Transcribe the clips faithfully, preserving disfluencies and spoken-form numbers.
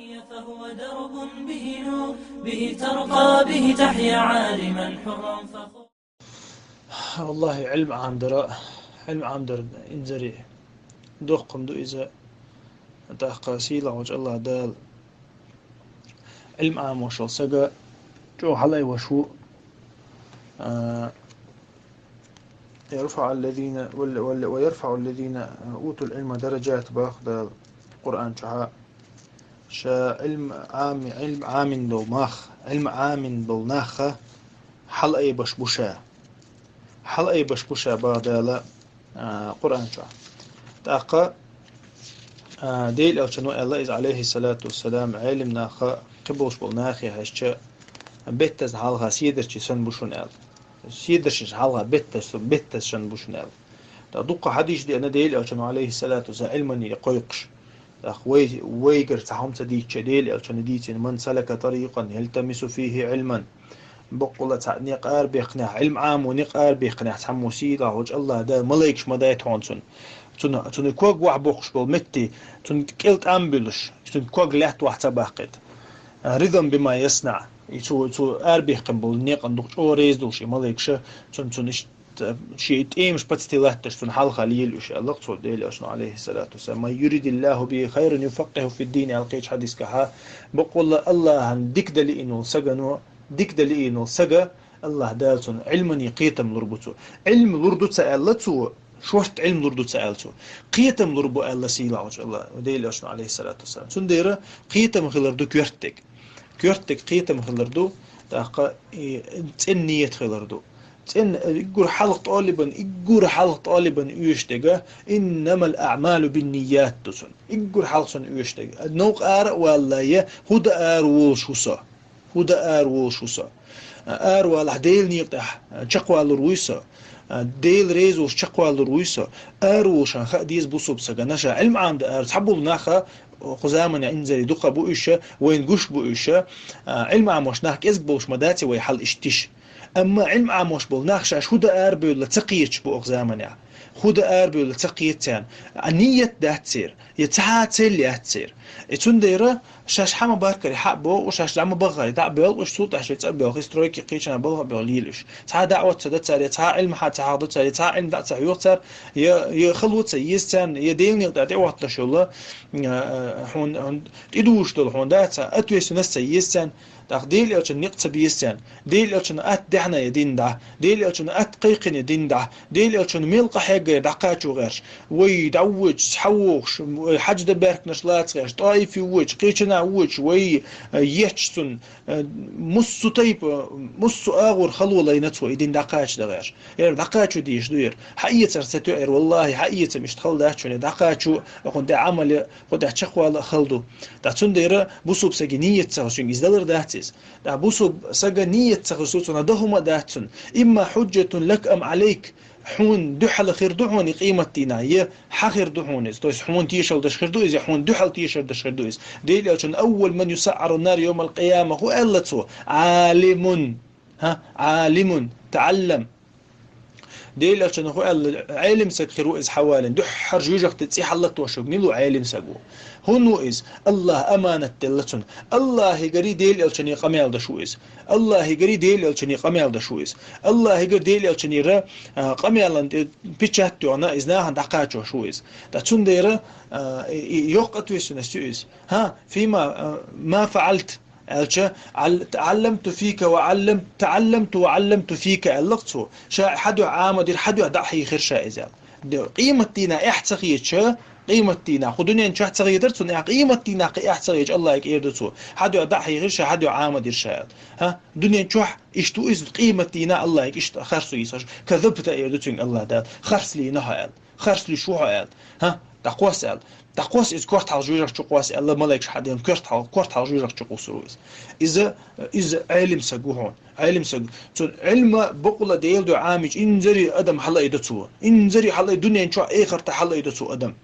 فهو درب به نور، به ترقى، به تحيا عالما حرا فخور. Валлахи, Ӏилм Ӏамдара, Ӏилм Ӏамдар инзаре доккха хӀама да иза, тӀаккха сийлахьчу Аллах Дала Ӏилм Ӏамош волу сага чӀогӀа хьалаайвеш ву. А, يرفع الذين وال-، وال-، ويرفع الذين أوتوا العلم درجات, боху Дала Къуръан чохь. Ша Ӏилм Ӏами-, Ӏилм Ӏамин долу нах, Ӏилм Ӏамин болу нахха хьалаайбеш бу ша. Хьалаайбеш бу ша, боху Дала, а, Къуръан чохь. ТӀаккха, а, Делан Элчано аьлла иза, алейхиссалату вассалам, Ӏелим нахха кхиболуш болу нахе хьаьжча, беттазна хьалха седарчий санна бу шуна аьлла. Седарчий хьалха беттаз, беттаз шан бу шуна аьлла. ТӀаккха дуккха хьадисаш деана Делан Элчано, алейхиссалату вассалам, Ӏилмане кхойкхуш. ТӀаккха вай, вайгара цхьа хӀума ца дийцича, Делан Элчано дийцина: «من سلك طريقا يلتمس فيه علما». Баккъалла цхьа некъ арабехнехь, Ӏилм Ӏамо некъ арабехнехь, цхьаммо сийлахьчу Аллах Дала малайкаш ма дайта хьуна цунна. Цунна, цунна ког вахь боккхуш болу метте, цунна кӀел тӀам буьллуш, цунна ког лаьтта вахь ца баккхийта. رضا بما يصنع. И цо, цо арабехкина болу некъан дукха чӀогӀа реза долуш и малайкаша, цунна, цунна иштта шен тӀемаш пацти латташ цунна хьалха лела уьш, аьлла цо Делан Элчано, алейхиссалату вассалам. «من يرد الله به خيرا يفقهه في الدين», аьлла кхечу хьадискахьа. Баккъалла Аллахьан дика дан лиъна волу сагано, дика дан лиъна волу сага, Аллах Дала цунна Ӏилмане кхетам лур бу цо. Ӏилм лур ду ца аьлла цо, шорта Ӏилм лур ду ца аьлла цо. Кхетам лур бу аьлла сийлахьчу Аллах, Делан Элчано, алейхиссалату вассалам. Цундела кхетам хилар ду коьртаг. Коьртаг кхетам хилар ду, тӀаккха и цӀена ният хилар ду. ЦӀена, уггар хьалха тӀолибан, уггар хьалха тӀолибан оьшуш дерг, «إنما الأعمال بالنيات» ду цунна. Уггар хьалха цунна оьшуш дерг. Новкъа ара а валлалц, хӀун дан ара волуш ву со? ХӀун дан ара волуш ву со? Ара валахь, Делан некъа тӀехь чекхвалур вуй со? Дела реза волуш чекхвалур вуй со? Ара волуш хан хаа деза бусалба сагана, ша Ӏилм Ӏамдан ара. Цхьаболу нах, кху заманахь инзаре дукха бу уьш, вайна гуш бу уьш, Ӏилм Ӏамош нах кӀезиг болуш ма дац вай хьал иштта йиш. Амма Ӏилм Ӏамош болу нах шаьш хӀун дан арабевлла ца кхеташ бу кху заманахь. ХӀун дан арабевлла ца кхета царна. А ният дац церан, я цхьа а цель яц церан. И цундела шаьш хьан ма-баркхара хьа а боху, шаьш дӀа ма-баххара дӀа а боьлху уьш, цул тӀаьхьа шайн цӀа а боьлху, и стройки кхечанхьа балха а боьлху лела уьш. Цхьа а даӀват ца до цара, я цхьа а Ӏилма хьа ца хьахадо цара, я цхьа а Ӏилма дӀа ца хьоьху цара, я, я хало ца еза царна, я Делан некъа тӀехь тӀехӀотталуш йолу, а, а, хьуна, хьуна тӀедужуш долу хьуна дац, ответственность ца еза царна. ТӀаккха Делан Элчанна некъ ца беза царна. Делан Элчанна атта даьхьна я дина дӀа. Делан Элчанна атта кхайкхина я дина дӀа. Делан Элчанна мел къахьегна я дӀакхачо гӀерташ. Вай дӀавоьдуш, схьавогӀуш, вай хьаьж дан баьхкинарш лаца гӀерташ, ТӀаифе воьдуш, кхечанхьа воьдуш, вай, э, етташ цунна, э, массо а тайпа, массо а агӀор хало лайна цо и дина дӀакхача дан гӀерташ. Яра дӀакхачо дезаш ду яра. Хьаэцар ца тоьар, валлахӀи, хьаэцам иштта хала дац шуна, дӀакхачо, кхунна тӀе Ӏамал я, кхунна тӀе чекхвала а хала ду. ТӀаккха цундела бусалба сага ният ца хилча, иза далар дац иза. ТӀаккха бусалба сага ният ца хилча, цунна дан хӀума а дац цунна. «إما حجة لك أم عليك». Хьуна дуьхьал хир ду хьуна и къематдийнахь, я хьан хир ду хьуна иза. То есть хьуна тешалла деш хир ду иза, я хьуна дуьхьал тешар деш хир ду иза. Делан Элчано: «أول من يسعر النار يوم القيامة», хӀун аьлла цо? «عالم». ХӀа? «عالم تعلم». Делан Элчано хӀун аьлла, Ӏелим саг хир ву иза хьавалийна, дуьххьара жоьжахати цӀе хьаллатош верг мила ву, Ӏелим саг ву. ХӀунда ву иза? Аллаха аманат делла цунна. Аллахигарий Делан Элчанний къамел деш ву иза. Аллахигарий Делан Элчанний къамел деш ву иза. Аллахигара Делан Элчанера, а, къамелан тӀе печать а йохна, иза нахана дӀакхачош ву иза. Ткъа цундела, а, и, и йоккха ответственность ю иза. ХӀа, فيما, а, ما فعلت. Аьлча, «Ал-, تعلمت فيك وعلمت، تعلمت وعلمت فيك», аьлла-кх цо. Ша хьан дуьхьа Ӏамадира, хьан дуьхьа дӀа а хьийхира ша иза аьлла. Де, къематдийнахь эхь ца хеташ, къематдийнахь, кху дуьнен чохь ца хетара цунна эхь, къематдийнахь кхин эхь ца хеташ, Аллахьига эр ду цо: «Хьан дуьхьа дӀа а хьийхира ша, хьан дуьхьа Ӏамадира ша», аьлла. ХӀа? Дуьнен чохь иштта ву иза, къематдийнахь Аллахьига иштта харцо йийцуш: «كذبت», эр ду цуьнга Аллах Дала, «харц лийна хьо», аьлла. «Харц луьйш ву хьо», аьлла. ХӀа? ДӀакхосса аьлла. ДӀакхосса иза корта хьалха жоьжахати чу кхосса аьлла, малайкаш хьадеана корта хьалха, корта хьалха жоьжахати чу кхуссур ву иза. Иза, иза Ӏелим саг ву хьуна. Ӏелим саг. Цунна Ӏилма бакъалла Делан дуьхьа Ӏамийча, инзаре адам хьалаайда цо. Инзаре хьалаайда дуьнен чохь, эхартахь хьалаайда цо адам.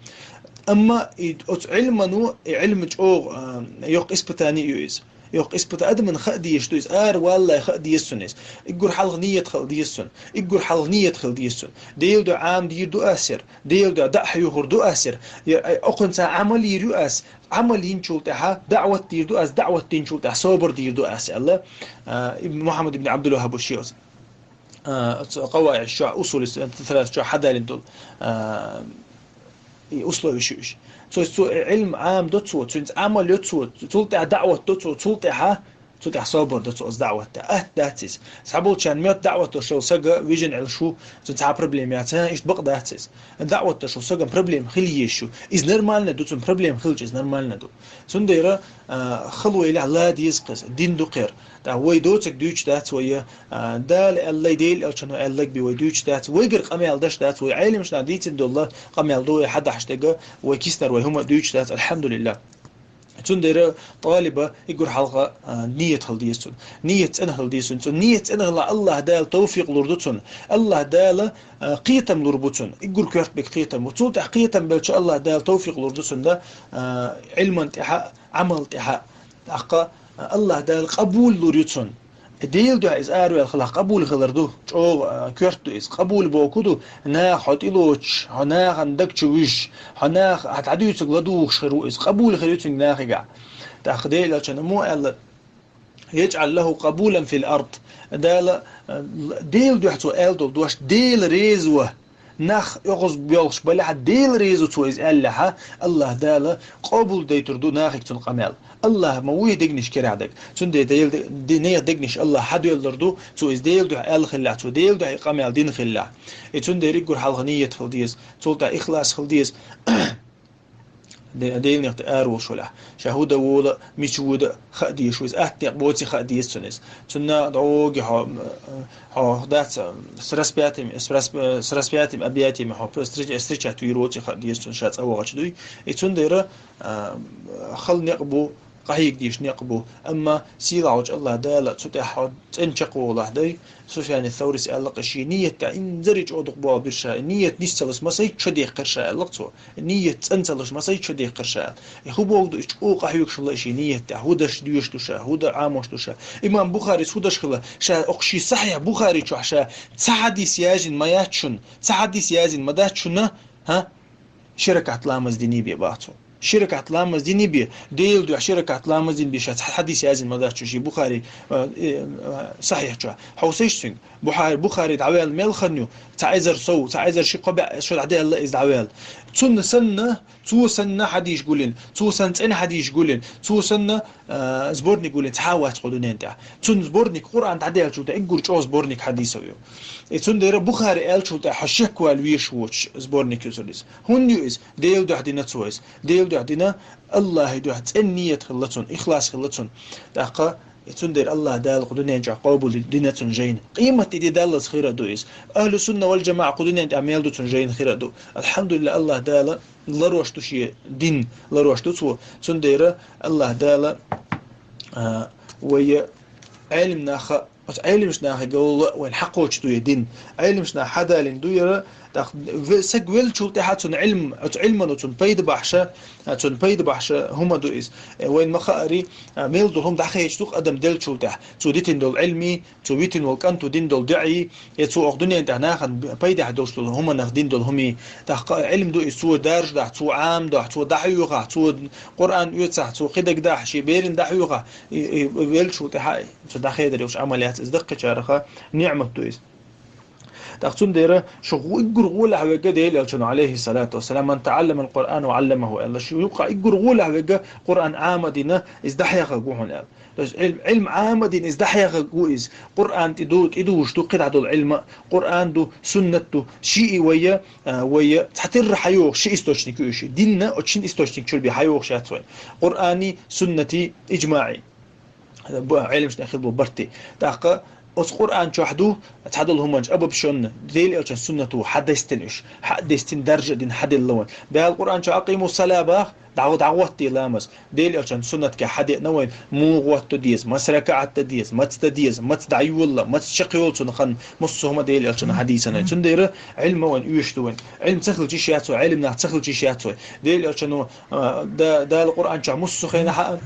Амма и оцу Ӏилмано, и Ӏилма чӀогӀа, а, йоккха испытание ю иза. Йоккха испыта адамна хаа дезаш ду иза, ара валлалца хаа деза цунна иза. Иггур хьалха ният хила деза цунна. Иггур хьалха ният хила деза цунна. Делан дуьхьа Ӏама дийр ду аз яр. Делан дуьхьа дӀа а хьоьхур ду аз яр. Я, ай, окхунца Ӏамал йийр ю аз. Ӏамал йинчул тӀехьа даӀват дийр ду аз. ДаӀват динчул тӀехьа собар дийр ду аз, аьлла, а, ибн, Мухьаммад ибн Ӏабдул-ВахӀхӀаб шийца. А, цу къаваидаш чу, усулис, э, салас чу хьадалин долу, а, и условиш ю уьш. Цо, цо Ӏилма Ӏама до цо, цуьнца Ӏамал йо цо, цул тӀаьхьа даӀват до цо, цул тӀаьхьа, цул тӀаьхьа собар до цо оцу даӀват тӀехь. Атта дац иза. Цхьаболчарна моьтту даӀват долуш волу сага вижина Ӏелаш ву, цуьнца цхьа проблема яц, а, иштта бакъ дац иза. ДаӀват долуш волу сагана проблема хила езаш ю. Иза нормально ду, цунна проблема хилча, иза нормально ду. Цундела, а, хала вай лехь ла деза кхеза, дин ду кхера. ТӀаккха вай доцург дуьйцуш дац вай, а, Дала аьллай, Делан элчано аьлларг бен вай дуьйцуш дац, вайгара къамел даш дац, вай Ӏелимашна дийцина долу къамел ду вай хьадахьаш дерг, вай киснара вай хӀума дуьйцуш дац, алхьамдулиллахӀ. Цундела талиба иггур хьалха, а, ният хила деза цунна. Ният цӀена хила деза цунна. Цунна ният цӀена хилахь, АллахӀ Дала тавфикъ лур ду цунна. АллахӀ Дала, а, кхетам лур бу цунна. Иггур коьрта биг кхетам бу. Цул тӀаьхьа кхетам белча, АллахӀ Дала тавфикъ лур ду цунна, а, Ӏилман тӀехьа, Ӏамал тӀехьа. ТӀаккха АллахӀ Дала къабул лур ю цунна. Делан дуьхьа иза араваьлла хилахь, къабул хилар ду. ЧӀогӀа, а, коьрта ду иза. Къабул бохург ду, наха хьо тӀелоцуш, хьо нахана даг чу вуьжуш, хьо наха, хьан дӀадуьйцург ладугӀуш хир ву иза. Къабул хир ю цуьнга нахе. ТӀаккха Делан элчано муха аьлла: «ЯжӀал лахӀу къабулан фил ард». Дала, а, Делан дуьхьа цо аьлла долу дош, Дела реза ван, нах оьгӀаз боьлхуш балехь а, Дела реза ву цо иза аьллехь а, АллахӀ Дала къобалдайтур ду нахе цуьнан къамел. АллахӀ ма вуй дегнаш керахь дерг. Цундела Дела де-, де-, нехан дегнаш АллахӀ хьадоьллур ду, цо иза Делан дуьхьа аьлла хиллехь, цо Делан дуьхьа и къамел дина хиллехь. И цундела иггур хьалха ният хила деза, цул тӀаьхьа ихлас хила деза. Де-, Делан нехан тӀе ара волуш валахь. Ша хӀун дан волу, мича воьду хаа дезаш ву иза. Атта некъ боций хаа деза цунна иза. Цунна дӀогий хьо, хьо дац, с распятыми, с расп-, с распятыми объятиями хьо встреч-, встречать вийр воций хаа деза цунна ша цӀа вахча дуй. И цундела, а, хала некъ бу, къахьега дезаш некъ бу. Амма сийлахьчу АллахӀ Дала цу тӀехь хьо цӀена чекхволахь дай, Суфьяни Саурис аьлла-кх, шен ният тӀехь инзаре чӀогӀа дукха болх бира ша, ният нис ца луш масийтта шо дехкира ша, аьлла-кх цо. Ният цӀена ца луш масийтта шо дехкира ша, аьлла. И хӀун бохург ду, иза чӀогӀа къахьоьгуш хилла шен ният тӀехь, хӀун даш доьшуш ду ша, хӀун дан Ӏамош ду ша. Имам Бухарис хӀун даш хилла, ша окху шен Сахьихь Бухари чохь ша цхьа хьадис яздина ма яц шуна, цхьа хьадис яздина ма дац шуна, хӀа? Ши ракаӀат ламаз диний бен боху цо. Ши ракаӀат ламаз диний бен, Делан дуьхьа ши ракаӀат ламаз дина бен ша цхьа хьадис яздина ма дац шуна шен Бухари, э, э, э, Сахьихь чохь. Хьовсийша цуьнга. Бухари, Бухари дӀаваьлла мел хан ю, цхьа эзар сов, цхьа эзар ши кхо бӀе шо дӀадаьлла иза дӀаваьлла. Цунна санна, цо санна хьадисаш гулйина, цо санна цӀена хьадисаш гулйина, цо санна, а, сборник гулйина цхьа а вац кху дуьнен тӀехь. Цунна сборник Къуръан дӀадаьллачул тӀехь иггур чӀогӀа сборник хьадисов ю. И цундела Бухари аьллачул тӀехь хьо шеквала везаш воцуш сборник ю цуьнан иза. ХӀунда ю иза? Делан дуьхьа дина цо иза. Делан дуьхьа дина, АллахӀан дуьхьа цӀена ният хилла цунна, ихлас хилла цунна. ТӀаккха и цундела АллахӀ Дала кху дуьнен чохь къобал дина цунна жайна. Къематде де даллалц хир а ду иза. Ахьлу сунна вал жамаӀа кху дуьнен тӀехь мел ду цунна жайна хир а ду. АлхьамдулиллахӀ, АллахӀ Дала ларош ду шен дин, ларош ду цо. Цундела АллахӀ Дала, а, вай Ӏелам наха, оцу Ӏеламаш нахе галла вайна хьакхочуш ду и дин. Ӏеламаш наха хьадалийна ду яра, тӀаккха ве-, саг веллачул тӀаьхьа цунна Ӏилм, оцу Ӏилмано цунна пайда бахьаш, а, цунна пайда бахьаш хӀума ду иза. Э, вайна ма-хаари, а, мел долу хӀума дӀахедаш ду-кх адам деллачул тӀаьхьа. Цо дитина долу Ӏилмий, цо витина волу кӀанто дина долу дуӀий, я цо окху дуьнен тӀехь нахана пайдехь долуш долу хӀуманах дина долу хӀумий. ТӀаккха Ӏилм ду иза, цо даржадахь, цо Ӏамадохь, цо дӀахьоьхахь, цо Къуръан оьцахь, цо кхидерг дахь, шен берина дӀахьоьхахь, и, и, веллачул тӀаьхьа цо дӀахедар йолуш Ӏамал яц иза, даккхийчарах ниӀмат ду иза. ТӀаккха цундела шу гӀу-, иггур гӀолехь верг Делан элчано, Ӏалайхиссалату вассалам: «Ман таӀалламал Къуръана ва Ӏалламаху», аьлла. Шу юккъехь иггур гӀолехь верг Къуръан Ӏама а дина, иза дӀахьехарг ву хьуна аьлла. То есть Ӏилм, Ӏилм Ӏама а дина, иза дӀахьехарг ву иза. Къуръан тӀе ду-, тӀедужуш ду кхидӀа долу Ӏилма, Къуръан ду, суннат ду, шиъ и вайя, а, вайя цхьатерра хьайогӀуш ши источник ю уьш. Динна оцу шин источник чуьра бен хьайогӀуш яц вайн. Къуръаний, суннатий, иджмаӀий. Бу-, Ӏеламаш тӀехь хилла бу барт. ТӀаккха оцу Къуръан чохь ду цхьадолу хӀуманаш обобщённо, Делан элчан суннато хьадестина уьш, хьадестина, даржа а дина хьаделла вайн. Бала Къуръан чохь «Акъиму сала» бах, дӀа-, дӀагӀоттаде ламаз. Делан элчан суннатке хьадеана вайн, муха гӀотта деза, маса ракаӀат дан деза, маца дан деза, маца дӀайолла, маца чекхйолу цунна хан, массо а хӀума Делан элчан хьадийцина. Цундела Ӏилма вайн оьшуш ду вайн. Ӏилма ца хилча йиш яц вай, Ӏелам нах ца хилча йиш яц вай. Делан элчано, а, да-, Дала Къуръан чохь массо а хенахь а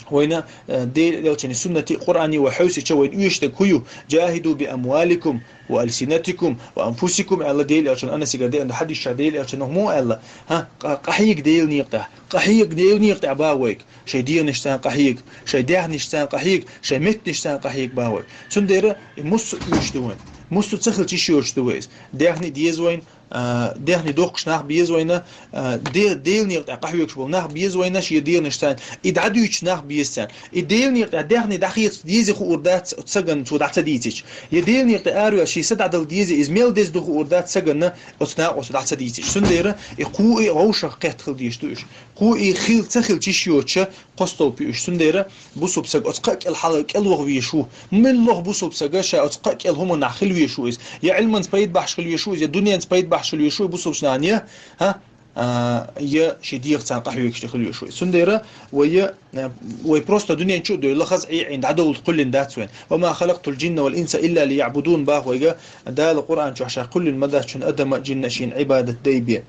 Вайна, э, Дела элчани суннати Къуръани ва хьовсича вайна оьшург хӀу ю? «Джахиду би амваликум ва алсинатикум ва анфусикум», аьлла Дела элчан Анасигара деана хьадисча Дела элчан хӀу мо аьлла? ХӀа, къа-, къахьега Дела некъа тӀа. Къахьега Дела некъа тӀа ба вайга. Шай дегӀанашца къахьега, шай даьхнашца къахьега, шай меттанашца къахьега ба вайга. Цундела и муссу оьшуш ду вайна. Муссу ца хилча йиш йоцуш ду вай из. Даьхни деза вайна, а, даьхни доккхуш нах беза вайна, а, де-, Дела некъа тӀа къахьоьгуш бола нах беза вайна, шен дегӀанашца. И дӀадуьйцуш нах беза царна. И Дела некъа тӀа даьхни дӀахеца деза хуур дац оцу сагана цо дӀа ца дийцича. Я Дела некъа тӀа араваьлла шен са дӀадала деза, иза мел деза ду хуур дац сагана оцу накъосто дӀа ца дийцича. Цундела и кхо и вовшах кхетта хила дезаш ду уьш. Кхо и хил-, ца хилча йиш йоцуша, кхо столп ю уьш. Цундела бусулба саг оцу кхаа кӀел хьала-, кӀел ваха везаш ву. МалагӀа бусулба саг ша оцу кхаа кӀел хӀуманах хила везаш ву иза? Я Ӏилманца пайда бахьаш хила везаш ву иза, я дуненца пайда бахьаш хила везаш ву бусулба нах, я, хӀа? А, я шен дегӀаца къахьоьгуш хила везаш ву иза. Цундела вай, а, вай просто дунен чу а девлла, хаза Ӏе-Ӏийна дӀадовлалуш кхоьллина дац вайна. «Ва ма халакътул джинна вал инса илла лияъбудун», бах вайга Дала Къуръан чу ша кхоьллина ма дац шуна адам а, джин а шена Ӏибадат дайбе.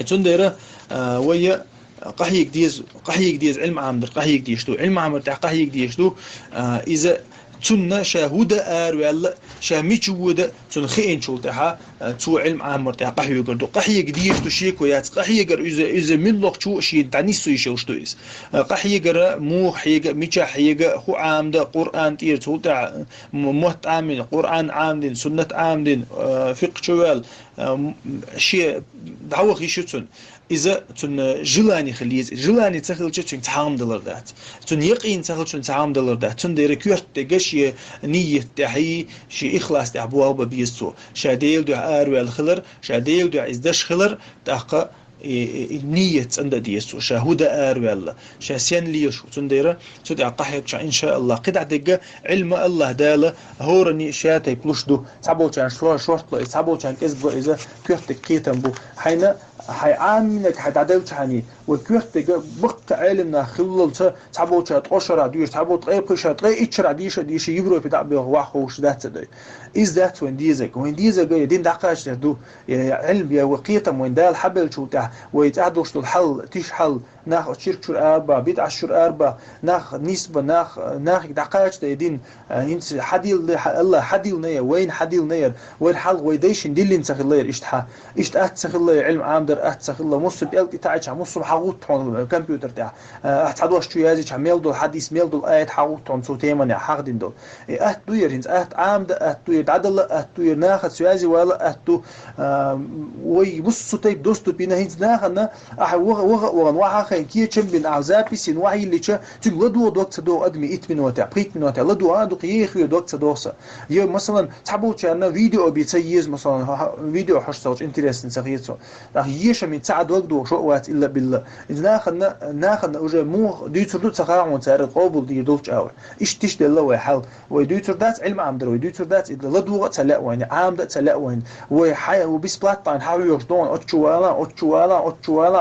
Цундела, а, вай къахьега деза, къахьега деза Ӏилма Ӏамадар, къахьега дезаш ду. Ӏилма Ӏамар тӀехь къахьега дезаш ду, а, иза цунна ша хӀу дан араваьлла, ша мича вода, цунна хиъначул тӀехьа, а, цо Ӏилма Ӏамар тӀехь къахьегар ду. Къахьега дезаш ду шеко яц. Къахьегар иза, иза муьлххачо а шен дӀанисса йиш йолуш ду иза. А, къахьегара муха хьега, мичахь хьега, хӀу Ӏамадан, Къуръан тӀера, цул тӀехьа м-, мотт Ӏамийна, Къуръан Ӏамадина, суннат Ӏамадина, а, фикъхӀ чу ваьлла, а, м-, шен дӀаваха йиш ю цунна. Иза цунна желание хила еза. Желание ца хилча, цуьнга цхьа хӀума далар дац. Цунна якъин ца хилча, цуьнга цхьа хӀума далар дац. Цундела коьртаниг шен нийят тӀехьий, шен ихлас тӀехь болх бан беза цо. Ша Делан дуьхьа араваьлла хилар, ша Делан дуьхьа иза деш хилар, тӀаккха и, и, и нийят цӀена дан деза цо. Ша хӀу дан араваьлла, ша сенна лелаш ву. Цундела цу тӀехь къахьегча, иншааллахӀ, кхидӀа дерг Ӏилма АллахӀ Дала хӀоранна шатайпа луш ду. Цхьаболчарна шо-, шортта ло иза, цхьаболчарна кӀезига ло иза, коьртаниг кхетам бу. Хьайна, хьайн Ӏамийнарг хьан дӀаделча хьаний, вай коьртаниг баккха Ӏелам нах хиллалца, цхьаболчара ткъо шарахь доьшу, цхьаболчара ткъе пхи шарахь, ткъе итт шарахь дийша а дийша, Европе дӀа а боьлху, ваха ховш дац а дой. Иза дац вайн дезаг. Вайн дезаг я дин дӀакхачар ду, я, я Ӏилма, я вай кхетам вайна Дала хьабеллачул тӀехь, вай цӀахь долуш долу хьал, тиша хьал, нах оцу ширк чуьра арабаха, бидӀаш чуьра арабаха, нах нисбан, нах, нахе дӀакхачадан дин, а, хӀинца хьадиллина, хьа-, АллахӀа хьадиллина яр, вайна хьадиллина яр, вайра хьалха вай дайшна диллина ца хилла яр иштта хьа. Иштта атта ца хилла яр Ӏилма Ӏамадар, атта ца хилла, муссам пӀелг тӀе таӀийча, муссам хьагӀутту хьуна компьютер тӀехь. А, ахь цхьа дош чу язйича, мел долу хьадис, мел долу аят хьагӀутту хьуна цу теманехь хьахдина долу. И атта ду яр хӀинца, атта Ӏамадан атта ду яр, дӀадала атта ду яр, нахаца связи вала атта ду. А, вай муссу тайпа доступ йина хӀинца нахана, ахь ваха, ваха а вахана, ваха а хайна, кечам бина, ахь запись йина, ваха йиллича, цуьнга ладогӀа дог ца догӀу адамийн итт минотехь, пхийтта минотехь, ладогӀа а дукха ехаве дог ца догӀу сан. Я, масалан, цхьаболчарна видео бен ца еза, масалан, хьо-, хьо-, видео хьожуш ца хилча интересно ца хета цо. ТӀаккха ешам йина цхьа а дог догӀуш а вац илла-билла. Иза нахана, нахана уже муха дуьйцур ду ца хаьа хьуна цара къобал дийр долчу агӀор. Иштта, иштта делла вай хьал. Вай дуьйцур дац Ӏилма Ӏамадар, вай дуьйцур дац, и ладогӀа а ца лаьа вайна, Ӏамадан а ца лаьа вайна. Вай хьай, вай бесплатно хьахьоьхуш догӀу, оцу чу вала, оцу чу вала,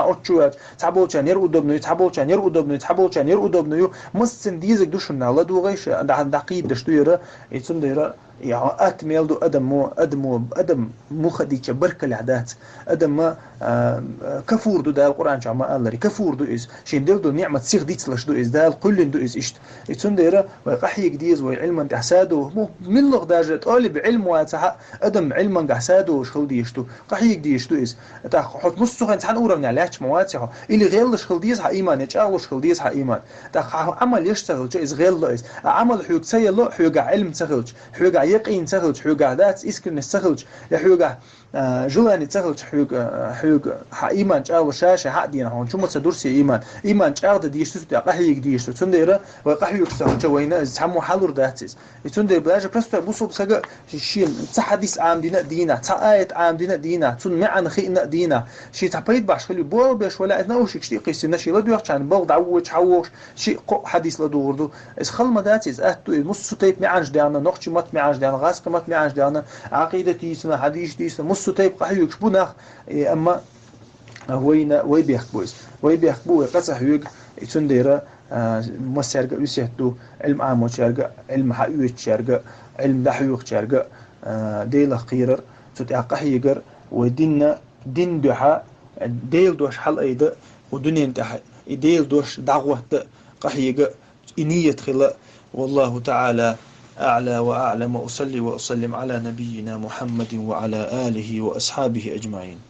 оцу чу ваьлча, цхьаболчарна яра удобно ю, цхьаболчарна яра удобно ю, цхьаболчарна яра удобно ю. Массанна дезаг ду шуна, ладогӀийша, дӀа-, дӀакхийдаш ду яра, и цундела, я, атта мел ду адамо, адамо, адам муха дича баркаллехь дац. Адам, а, кафур ду, Дала Къуръан чохь ма-аллара, кафур ду иза. Шен делла долу ниъмат сиха дицлуш ду иза, Дала кхоьллина ду иза иштта. И цундела вай къахьега деза, вай Ӏилман тӀехь садо, му-, муьлхха даже тӀолиб Ӏилма вацахь а, адам Ӏилмангахь садолуш хила дезаш ду, къахьега дезаш ду иза. ТӀаккха хьо муссухайн цхьана уровнехь лаьтташ ма ваций хьо. Или гӀеллаш хила деза хьан иман, я чӀагӀлуш хила деза хьан иман. ТӀаккха хьан Ӏамал еш ца хилча, иза гӀелло иза. А Ӏамал хьоьга ца ело, хьоьгахь Ӏилма ца хилча, хьоьгахь якъин ца хилча, хьоьгахь дац искренность ца хилча, я хьоьгахь а, желание ца хилча хьоьга, а, хьоьга хьан иман чӀагӀло ша-ша хьан а дийна хьуна, чу ма ца дур сан иман. Иман чӀагӀдан дезаш ду, цу тӀехь къахьега дезаш ду. Цундела вай къахьоьгуш ца хилча вайна иза цхьаммо хьалур дац иза. И цундела даже простой бусулба сага шен цхьа хьадис Ӏамадина а дийнахь, цхьа аят Ӏамадина а дийнахь, цунна маьӀна хиъна а дийнахь, шен цхьа пайда бахьаш хила ю, болх беш валахь, иза наушникаш тӀе а кхиссина, шен ладоьгӀчарна балха дӀавоьдуш, хьан вогӀуш, шиъ-кхоъ хьадис ладугӀур ду. Иза хала ма дац, иза атта ду, иза муссу тайпа маьӀанаш даьхна, нохчийн матта маьӀанаш даьхна, гӀазкхийн матта маьӀанаш даьхна, Ӏакъидат йийцина, хьадисаш дийцина, муссу тайпа къахьоьгуш бу нах, и, амма вайна, вай бехк бу иза. Вай бехк бу, вай къа ца хьоьгу, и цундела, а, массаьрга а весет ду, Ӏилма Ӏамочаьрга, Ӏилма хьаоьцучаьрга, Ӏилма дӀахьоьхучаьрга, а, Делах кхерар, цу тӀехь къахьегар, вай динна, дин дуьхьа, Делан дош хьалаайда, кху дуьнен тӀехь и Делан дош дӀахӀотта, къахьега и ният хила. والله تعالى أعلى وأعلم، وأصلي وأسلم على نبينا محمد وعلى آله وأصحابه أجمعين.